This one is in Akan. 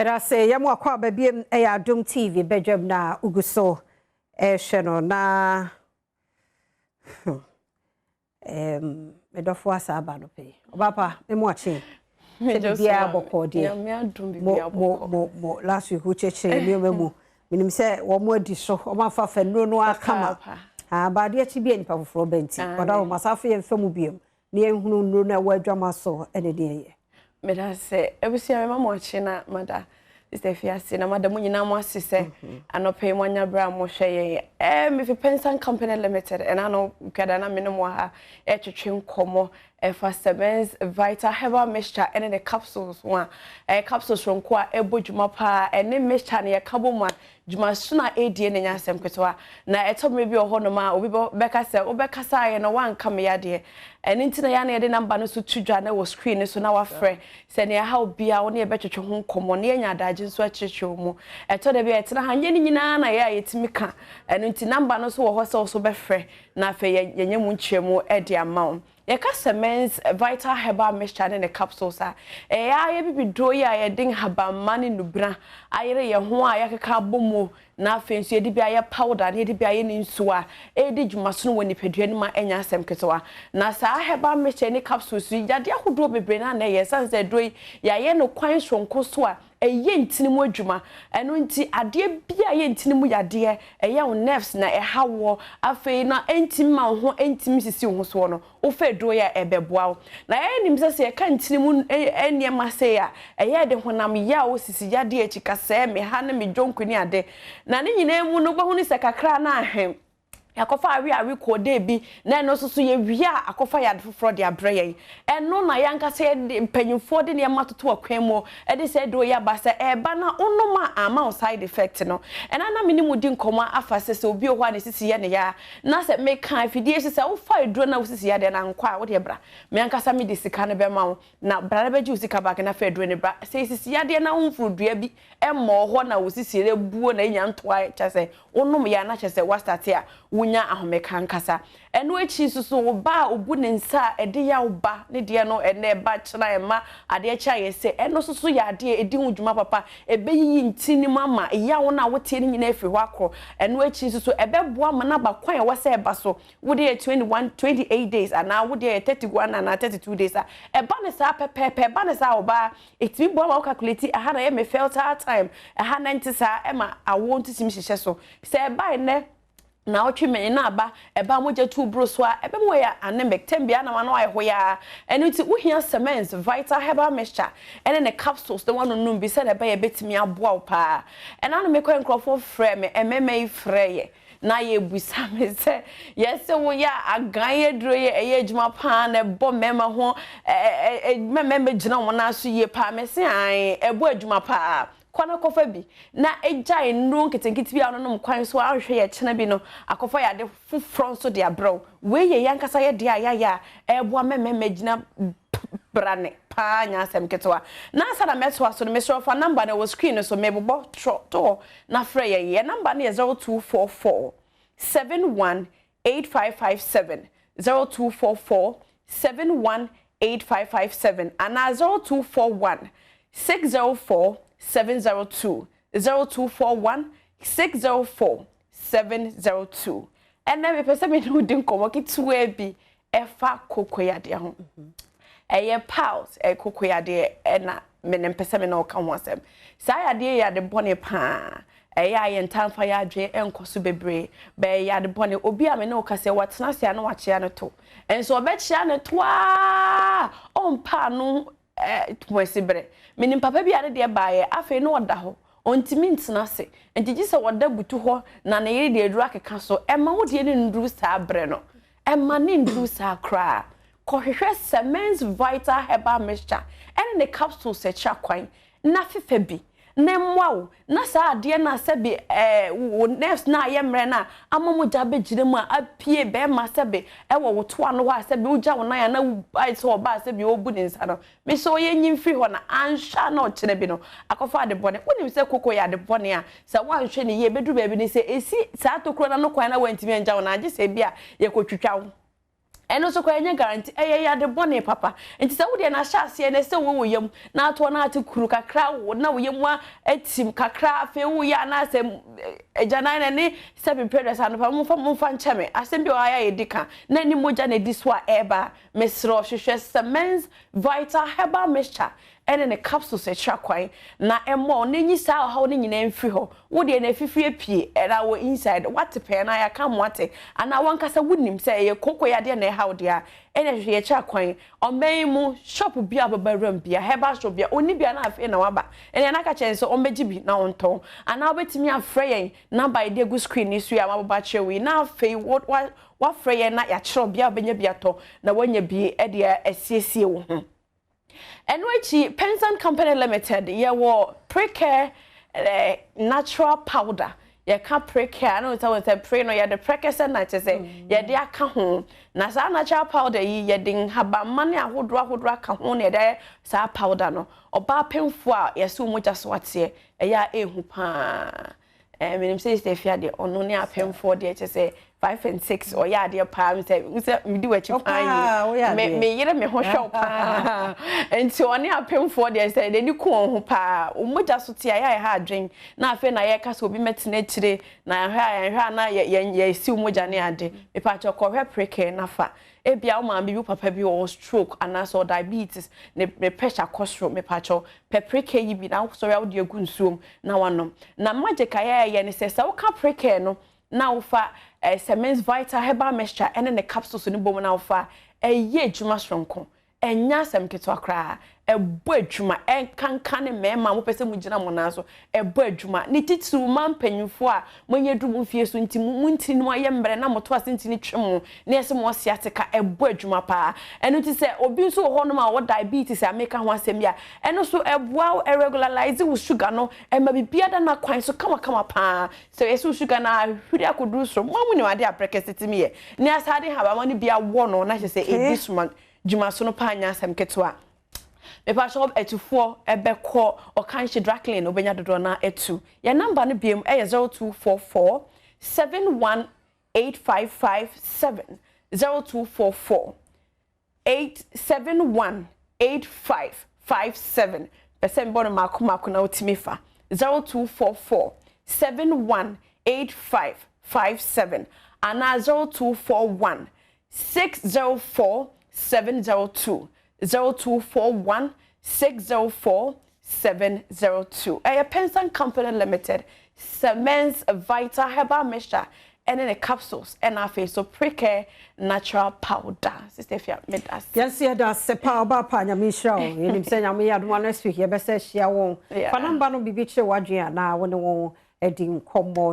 Yɛda ase yɛn mu akɔ aba biem ɛyɛ Adom TV badwam na ugu so ɛrehwɛ no na medɔfo asa aba no pɛ. Ɔbapa me mu akye. Sɛ biribiara bɔkɔɔ deɛ. Mo mo mo mo last week wokyerɛkyerɛ nneɛma mu. Menim sɛ wɔn adi so, wɔn afa fa nnuro no akama. Ah, baadeɛ akyi bi a nipa foforɔ bɛnti. Ɔda wɔn asafo yɛn mfa mu biom. Na yɛnhunu nnuro no a ɛwɔ adwama so ne deɛ ɛyɛ. Meda ase. Abusua mema mo akye na mada Sister Afiase na mada mo nyinaa mo ase sɛ anɔpa yi moanya berɛ a mohwɛ yɛn. Eh, mefi Pensan Company Limited ɛna no dwada na me ne mo ha ɛtwetwe nkɔmmɔ ɛfa Semens Vital Herbal Mixture ɛne ne capsules ho a ɛyɛ capsules soronko a ɛbɔ dwuma paa ɛne mixture no yɛka bɔ mu a Dwumasono a ɛredie no nyɛ asɛm ketewa, na ɛtɔ mmerɛ bi wɔ hɔnom a obi bɛka sɛ wobɛkasaeɛ no woanka me yadeɛ. Ɛno nti na yɛ a na yɛde number no so to dwa no wɔ screen no so na woafrɛ sɛ nea ɛha wo biara wo ne yɛn bɛtwetwe ho nkɔmmɔ na yɛanya adagye nso akyerɛkyerɛ wo mu. Ɛtɔ da bi a yɛtena ha nyɛ ne nyinaa na yɛ a yɛtumi ka, ɛno nti number no nso wɔ hɔ sɛ wo nso wobɛfrɛ na afei yɛanya mu nkyerɛmu de ama wo. Yɛka Semens Vital Herbal Mixture ne ne capsules a, ɛyɛ ara yɛn bibiduro yi a yɛde nhabamma ne nnubena ayere yɛn ho a yɛakeka abɔ mu na afei nso yɛde bi ayɛ powder na yɛde bi ayɛ ne nsuo a ɛredi dwuma sono wɔ nipadua no mu a ɛnyɛ asɛm ketewa. Na saa herbal mixture ne capsules yi, yadeɛ ahodoɔ bebree no ara na ɛyɛ. Ɛsiane sɛ aduro yi yɛayɛ no kwan soronko so a Ɛyɛ ntini mu adwuma. Ɛno nti adeɛ biara a ɛyɛ ntini mu yadeɛ, ɛyɛ wo nerves na ɛha woɔ, afei na ɛntumi ma wo ho ntumi nsisi wo ho soɔ no, wofa aduro yi a ɛbɛboa wo. Na yɛnim sɛ sɛ yɛka ntini mu nneɛma sei a, ɛyɛ de honam yaw, sisi yadeɛ, akyikasɛɛ, me ha ne me dwonku ne ade. Na ne nyinaa mu no wobɛhunu sɛ kakra na ahe. Yɛakɔfa awe awe kɔɔ bi, na ɛno nso so yɛwie a akɔfa yɛ ade foforɔ de abrɛ yɛn. Ɛno na yɛn ankasa yɛde mpanyinfoɔ de nneɛma toto akwan mu de sɛ aduro yi aba sɛ ɛreba na wonom a amma wo side effect no. Ɛna na me ne mo di nkɔmmɔ afa sɛ sɛ obi wɔ hɔ a ne sisi yɛ ne ya na sɛ meka afidie so sɛ wofa aduro na wo sisi yɛ adeɛ no ankɔ a wodeɛ bra me ankasa mede sika no bɛma wo na bra na bɛgye wo sika back na fa aduro no bra. Sɛ sisi yadeɛ na womforo dua bi mmɔɔ hɔ na wo sisi rebuo na enya ntoa kyerɛ sɛ wonom yɛ a na kyerɛ sɛ woastate a wonya ahomeka ankasa. Ɛno akyi nso so wo ba a obu ne nsa a ɛde yaw ba ne deɛ no ɛnnɛ ɛba kyena ɛma adeɛ kye ayɛ sɛ ɛno nso so yɛ adeɛ a ɛdi ho dwuma papa ɛbɛyiyi ntini mu ama yaw no a woteɛ no nyinaa afiri hɔ akɔ. Ɛno akyi nso so ɛbɛboa ma no aba kwan a ɛwɔ sɛ ɛba so. Wo deɛ yɛ 21, 28 days anaa wo deɛ yɛ 31 anaa 32 days a ɛba no saa pɛpɛɛpɛ ɛba no saa a ɔbaa Ɛtumi boa ma wo calculate ɛha na ɛyɛ me fertile time, ɛha na ɛnte saa, ɛma awoɔ nso tumi hyehyɛ so. Sɛ ɛba ɛnnɛ naawɔtwe mmienu na aba, ɛba mogya tu boro so a, ɛbɛma woayɛ anemic, tɛm biara na w'ano ayɛ hoyaa. Ɛno nti wohia Semens Vital Herbal Mixture ɛne ne capsules na woanonom bi sɛdeɛ ɛbɛyɛ ɛbɛtumi aboa wo paa. Ɛna no mekɔɛ nkurɔfoɔ frɛɛ me, mmarima yi frɛeɛ na yɛbisa me sɛ, Yɛse woyɛ a agan aduro yi ɛyɛ adwuma paa na ɛbɔ mmarima ho ma mmarima gyina wɔn nan so yie paa? Mese ae, ɛbɔ adwuma paa. Kɔ na kɔfa bi na gyae nnuro nketenkete bi a wononom kwan so a wohwehwɛ yɛ kyena bi no akɔfa yɛ ade foforɔ nso de abrɛ wo. Wei yɛ yɛn ankasa yɛ deɛ a yɛayɛ a ɛreboa ma mmarima gyina brane paa nyɛ asɛm ketewa. Na ansa na mɛtoa so no, mesrɛ wo fa number no ɛwɔ screen no so, mebobɔ trɔ to hɔ na frɛ yɛn. Yɛn number no yɛ 0244 71 8557, 0244 71 8557 anaa 0241 604 702, 0241 604 702. Ɛnnɛ mepɛ sɛ me ne wo di nkɔmmɔ ketewaa bi ɛfa kokoyadeɛ ho. Ɛyɛ piles, ɛyɛ kokoyadeɛ ɛna me ne mpɛ sɛ me ne wo ka ho asɛm. Saa yadeɛ yɛ ade bɔne paa. Ɛyɛ a yɛntaa mfa yɛn adwene nkɔ so bebree, but ɛyɛ ade bɔne. Obi a me ne wo kasa yi, watena ase a na wakyea ne to. Nso ɔbɛkyea ne to ara ɔmpa ano Kumasi berɛ. Menim papa bi a ne deɛ baeɛ, afei na ɔda hɔ, ɔntumi ntena ase, nti gye sɛ ɔda butu hɔ na ne yere de aduru akeka so. Ɛmma wo deɛ no nnuru saa berɛ no. Ɛmma no nnuru saa koraa. Kɔhwehwɛ Semens Vital Herbal Mixture ɛne ne capsules akyira kwan na fefa bi na ɛmmoa wo na saa adeɛ no a sɛbe ɛɛ wo nerves no a ayɛ mmerɛ no a ama mogya abɛgyina mu a apue bɛrima sɛbe ɛwɔ wo to ano hɔ a sɛbe wogya wo nan a na wo ayɛ sɛ ɔbaa sɛbe ɔrebu ne nsa no, mesɛ ɔyɛ nyi mfiri hɔ na anhwɛ a na ɔkyena bi no akɔfa ade bɔne. Wonim sɛ koko yɛ ade bɔne a sɛ woanhwɛ no yie ɛbɛduru baabi no sɛ ɛsi saa tokuro no ano kwan na woantumi angya wo nan a gye sɛ ebia yɛkɔtwitwa wo. Ɛno nso koraa ɛnyɛ guarantee, ɛyɛ yade bɔne papa. Nti sɛ wo deɛ no ahyɛ aseɛ na ɛsɛ wo wɔ yam na atoɔ na ate kuru kakra wo na wo yam atim kakra, afei wo yɛ anaasɛ agyanan na ne sɛbi mpɛdɛs anɔpa, momfa nkyɛ me. Asɛm bi wɔ ha yɛ yɛdi ka na ne mogya na ɛdi so a ɛreba. Mesrɛ hwehwɛ Semens Vital Herbal Mixture ɛne ne capsules akyira kwan na ɛmmɔ wo na enyi saa ɔhaw no nyinaa mfiri hɔ. Wo deɛ na afifiri apue ɛna wɔ inside wate pɛɛ na yɛaka mo ate anaa wankasa wonim sɛ ɛyɛ koko yadeɛ na ɛha wo deɛ a, ɛna hwehwɛ yɛkyira kwan. Ɔman yi mu shop bi a wobɛba wuram bia, herbal shop bia, ɔnni bia na afei na waba. Ɛna yɛn aka kyerɛ sɛ ɔmmɛgye bi na ɔntɔn. Anaa wobɛtumi afrɛ yɛn number yɛde agu screen ni so yi a mabobɔ akyerɛ wo yi, na afei wafrɛ yɛn na yɛakyerɛ bia wobɛnya bi atɔ na wanya bi ɛde asiesie wo ho. Ɛno akyi, Pensan Company Limited, yɛwɔ Precare natural powder. Yɛka Precare na sɛ pre no yɛde prɛkɛsɛ na kyerɛ sɛ yɛde aka ho. Na saa natural powder yi yɛde nhabamma ne ahodoɔ ahodoɔ aka ho na yɛde ayɛ saa powder no. Ɔbaa pemfoɔ a yɛsɛ wo mogya so ateɛ, ɛyɛ a ɛhu paa. Menim sɛ Sister Afia deɛ ɔno ne apemfoɔ deɛ kyerɛ sɛ 5 and 6 ɔyɛ adeɛ paa. Sɛ medi w'akyi paa yi, me yere me ho hwɛ wo paa. Nti ɔne apemfoɔ deɛ sɛ n'ani ku wɔn ho paa. Wo mogya so te a ɛyɛ a ɛha adwen na afei na yɛka sɛ obi mɛtena akyire na yɛhwɛ a yɛhwɛ a na yɛsi wo mogya ne ade. Mepakyɛ kɔhwɛ Precare na fa. Ebia wo maame bi, wo papa bi wɔ stroke anaasɛ diabetes, ne pressure kɔ soro, mepakyɛ pɛ Precare yi bi na wosɔre a wode agu nsuom na wanom. Na magic a yɛyɛ ne sɛ woka Precare no na wofa Semens Vital Herbal Mixture ɛne ne capsules no bom na wofa, ɛyɛ adwuma soronko. Ɛnyɛ asɛm ketewa koraa. Ɛbɔ adwuma, ɛnkanka ne mmarima a mopɛ sɛ mogyina mo nan so, ɛbɔ adwuma. Ne titiriw ma mpanyimfoɔ a monyɛ duru mo mfie so nti mo ntini no ayɛ mmerɛ na moto ase ntini twe mo na yɛsɛ mo sciatica, ɛbɔ adwuma paa. Ɛno nti sɛ obi nso wɔ hɔnom a ɔwɔ diabetes a meka ho asɛm yi a, ɛno nso ɛboa wo, ɛregularise wo sugar no, ɛma biribiara da n'akwan so kamakama paa. Sɛ yɛsɛ wo sugar no ahwiri akɔduru soro, mo a monim adeɛ a prɛkɛsɛ tumi yɛ. Ne asade habama no bi awɔ no na kyerɛ sɛ ɛdi soma dwuma so no paa, nyɛ asɛm ketewa. Mepakyɛw atufoɔ ɛbɛkɔ Ɔkanhye Dry Clean, wobɛnya dodoɔ na atu. Yɛn number no biom ɛyɛ 0244 71 8557, 0244 871 8557. Pɛ sɛ mbɔ no maako maako na wotumi fa 0244 71 8557 anaa 0241 604 702, 0241 604 702. Ɛyɛ Pensan Company Limited, Semens Vital Herbal Mixture ɛne ne capsules ɛna afei so Precare natural powder. Sister Afia, meda ase. Yɛnso yɛda ase paa, ɔbaa pa. Nyame nhyira wo. Yɛnim sɛ Nyame yɛ adom a next week yɛbɛsɛ ahyia wɔn. Fa number no biribi kyerɛ w'adwene a na wo ne wɔn adi nkɔmmɔ.